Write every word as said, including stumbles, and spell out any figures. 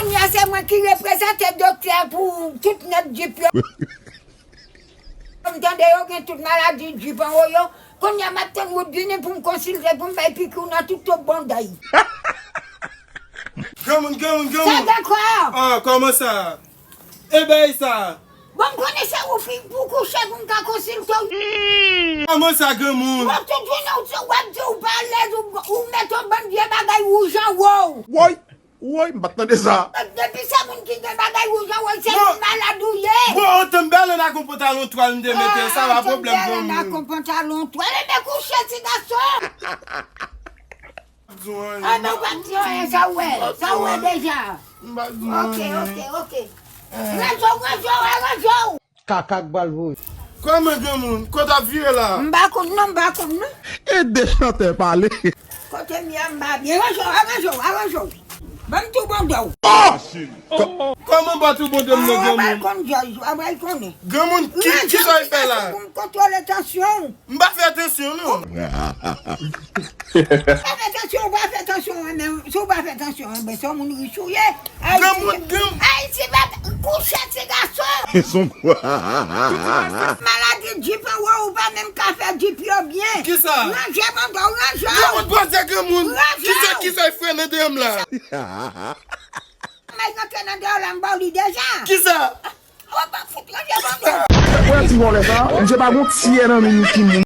Kounye a se mwen ki reprezante doktè pou tout nèg Dip yo. M tande yo gen tout maladi Dip anwo yo. Kounye a m ap tann Woodline pou m konsilte pou m bay piki w nan tout to bondèy. Granmoun, granmoun, granmoun. Sa dakò. Ah, kòman sa? E bay sa. Bon, m konnen se ou fi pou kouche pou m ka konsilte w. Kòman sa, granmoun? Bon, tout jounen w w ap di w pa alèz, ou, ou met yon bann vye bagay wouj anwo w. Woy! Woy, m pa t tande sa. Depi se moun ki gen bagay wouj anwo w, se moun malad ou ye. Bon, antan m bèlen ak yon pantalon twal m te mete, sa pa pwoblèm, granmoun. Ak yon pantalon twal, e ben kouche ti gason. M pa di w anyen. Ah, men w pa t di anyen, sa w wè, sa w wè deja. M pa di w Ok, anyen. Ok, ok. Ranje w, ranje w, ranje w. Kaka k bal voye. Kòman, granmoun? Kote w ap vire la? M pa konn non, m pa konn non. Ede chantè pale. Kote m ye a m pa byen. Ranje w, aranje w, aranje w. Ban m tou bondè w. Kòman ba tou bondè m nan, Ah, w pral granmoun? Konn jòj, w pral konnen. Granmoun, ki, ki sa w fè la? Pou m kontwole tansyon w. M pa fè atansyon, non. Pa fè tansyon, w pa fè tansyon, men si w pa fè tansyon, ben se yon moun rich ou ye. Ayiti, Granmoun, granmoun. Ayiti pa kouche ti gason. Son Maladi Dip anwo, ou pa menm ka fè Dip yo byen. Kisa? Ranje bondè w, ranje w. Granmoun, pase granmoun. Ranje Kisa, w. kisa w fè nan deyò m la? May rantre nan deyò la, m ba w li deja. Kisa? Ou pa fout ranje bondè w. Wè ti vòlè sa, misye pa gon tyè nan men li ki moun.